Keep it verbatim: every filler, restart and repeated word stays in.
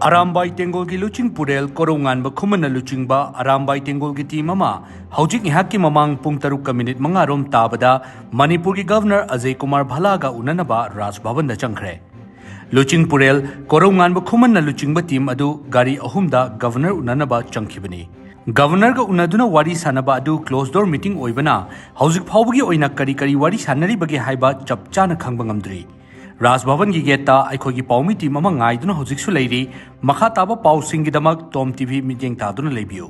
ꯑꯔꯥꯝꯕꯥꯏ ꯇꯦꯡꯒꯣꯜꯒꯤ ꯂꯨꯆꯤꯡ ꯄꯨꯔꯦꯜ ꯀꯣꯔꯧꯉꯥꯟꯕ ꯈꯨꯃꯟꯅ ꯂꯨꯆꯤꯡꯕ ꯑꯔꯥꯝꯕꯥꯏ ꯇꯦꯡꯒꯣꯜꯒꯤ ꯇꯤꯝ ꯑꯃ ꯍꯧꯖꯤꯛ ꯉꯥꯏꯍꯥꯛꯀꯤ ꯃꯃꯥꯡ ꯄꯨꯡ ꯇꯔꯨꯛꯀ ꯃꯤꯅꯤꯠ ꯃꯉꯥ ꯔꯣꯝ ꯇꯥꯕꯗ ꯃꯅꯤꯄꯨꯔꯒꯤ ꯒꯚꯔꯅꯔ ꯑꯖꯌ ꯀꯨꯃꯥꯔ ꯚꯜꯂꯥꯒ ꯎꯅꯅꯕ ꯔꯥꯖ ꯚꯕꯟꯗ ꯆꯪꯈ꯭ꯔꯦ꯫ ꯂꯨꯆꯤꯡ ꯄꯨꯔꯦꯜ ꯀꯣꯔꯧꯉꯥꯟꯕ ꯈꯨꯃꯟꯅ ꯂꯨꯆꯤꯡꯕ ꯇꯤꯝ ꯑꯗꯨ ꯒꯥꯔꯤ ꯑꯍꯨꯝꯗ ꯒꯚꯔꯅꯔ ꯎꯅꯅꯕ ꯆꯪꯈꯤꯕꯅꯤ꯫ ꯒꯚꯔꯅꯔꯒ ꯎꯅꯗꯨꯅ ꯋꯥꯔꯤ ꯁꯥꯟꯅꯕ ꯑꯗꯨ ꯀ꯭ꯂꯣꯖ ꯗꯣꯔ ꯃꯤꯇꯤꯡ ꯑꯣꯏꯕꯅ ꯍꯧꯖꯤꯛ ꯐꯥꯎꯕꯒꯤ ꯑꯣꯏꯅ ꯀꯔꯤ ꯀꯔꯤ ꯋꯥꯔꯤ ꯁꯥꯟꯅꯔꯤꯕꯒꯦ ꯍꯥꯏꯕ ꯆꯞ ꯆꯥꯅ ꯈꯪꯕ ꯉꯝꯗ꯭ꯔꯤ꯫ ꯔꯥꯖ ꯚꯕꯟꯒꯤ ꯒꯦꯠꯇ ꯑꯩꯈꯣꯏꯒꯤ ꯄꯥꯎꯃꯤ ꯇꯤꯝ ꯑꯃ ꯉꯥꯏꯗꯨꯅ ꯍꯧꯖꯤꯛꯁꯨ ꯂꯩꯔꯤ꯫ ꯃꯈꯥ ꯇꯥꯕ ꯄꯥꯎꯁꯤꯡꯒꯤꯗꯃꯛ ꯇꯣꯝ ꯇꯤꯚꯤ ꯃꯤꯠꯌꯦꯡ ꯇꯥꯗꯨꯅ ꯂꯩꯕꯤꯌꯨ꯫